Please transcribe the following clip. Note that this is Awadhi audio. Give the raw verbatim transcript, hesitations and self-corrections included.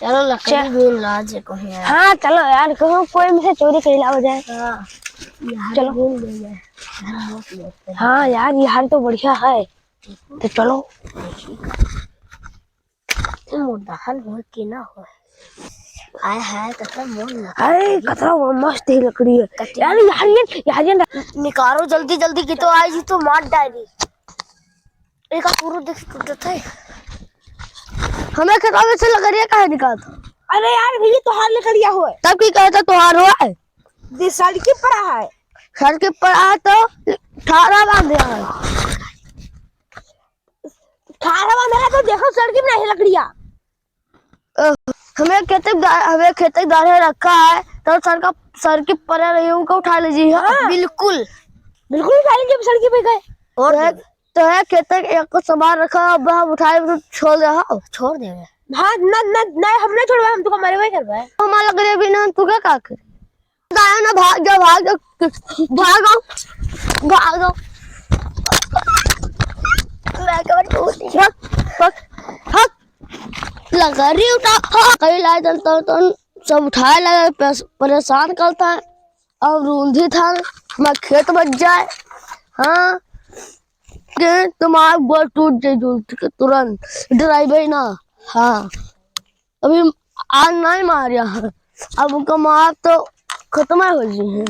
चलो, लकड़ी चल। बीन ला जे कहीं यार। हाँ, चलो यार, कहूँ कोई में से चोरी कइला हो जाए। हाँ, यार चलो। बीन ले जाए। यार, बहुत मस्त है। हाँ यार, यार तो बढ़िया है, तो चलो। मोर दहन होए कि ना होए। आय हाय, कतना मोर लकड़ी। अरे, कतना वो मस्त ही लकड़ी है। कटिया। यार, यार, ये, यार, ये निकालो जल्दी, जल्दी की तो आई जी तो मार डाली। एक पूरा देख टूटत है। हमें खेतवा में से लकड़िया काहे निकालत? अरे यार, भैया, तोहार लकड़िया होए। तब की कहता तोहार होए? जे सड़की पर है। सड़की पर है तो ठारा बांधे है। ठारा बांधे है तो देखो सड़की में नहीं लकड़िया। अ, हमें खेते गा-, हमें खेते गाड़े रखा है, तो सड़का, सड़की पर रही, उनको उठा लीजिए, हाँ। हाँ। बिल्कुल। बिल्कुल उठा लीजिए, सड़की पे गए। और तो है, देंगे। तो है खेते एक को सामान रखा, अब हम उठाए, तो छोड़ दे, हाँ। छोड़ देंगे। हाँ, ना, ना, ना, हम ना छोड़वाए, हम तुमको मरे हुए करवाए। हमारा लकड़िया भी ना, तू क्या, का करे? जाओ ना, भाग जाओ, भाग जाओ, भागो, भागो। मैं कब टूट गया? हक, हक, हक। लकड़ी उठा, हाँ, कई लाए चलता हूँ तो सब उठाए लगे, परेस-, परेशान करता है। अब रूंधी था, मैं खेत बच जाए। हाँ, के तुम्हारा गोड़ टूट जाए तुरंत, डराइबे ना। हाँ। अभी आज नहीं मारिया है, अब उनका मार तो खत्म हो गई है।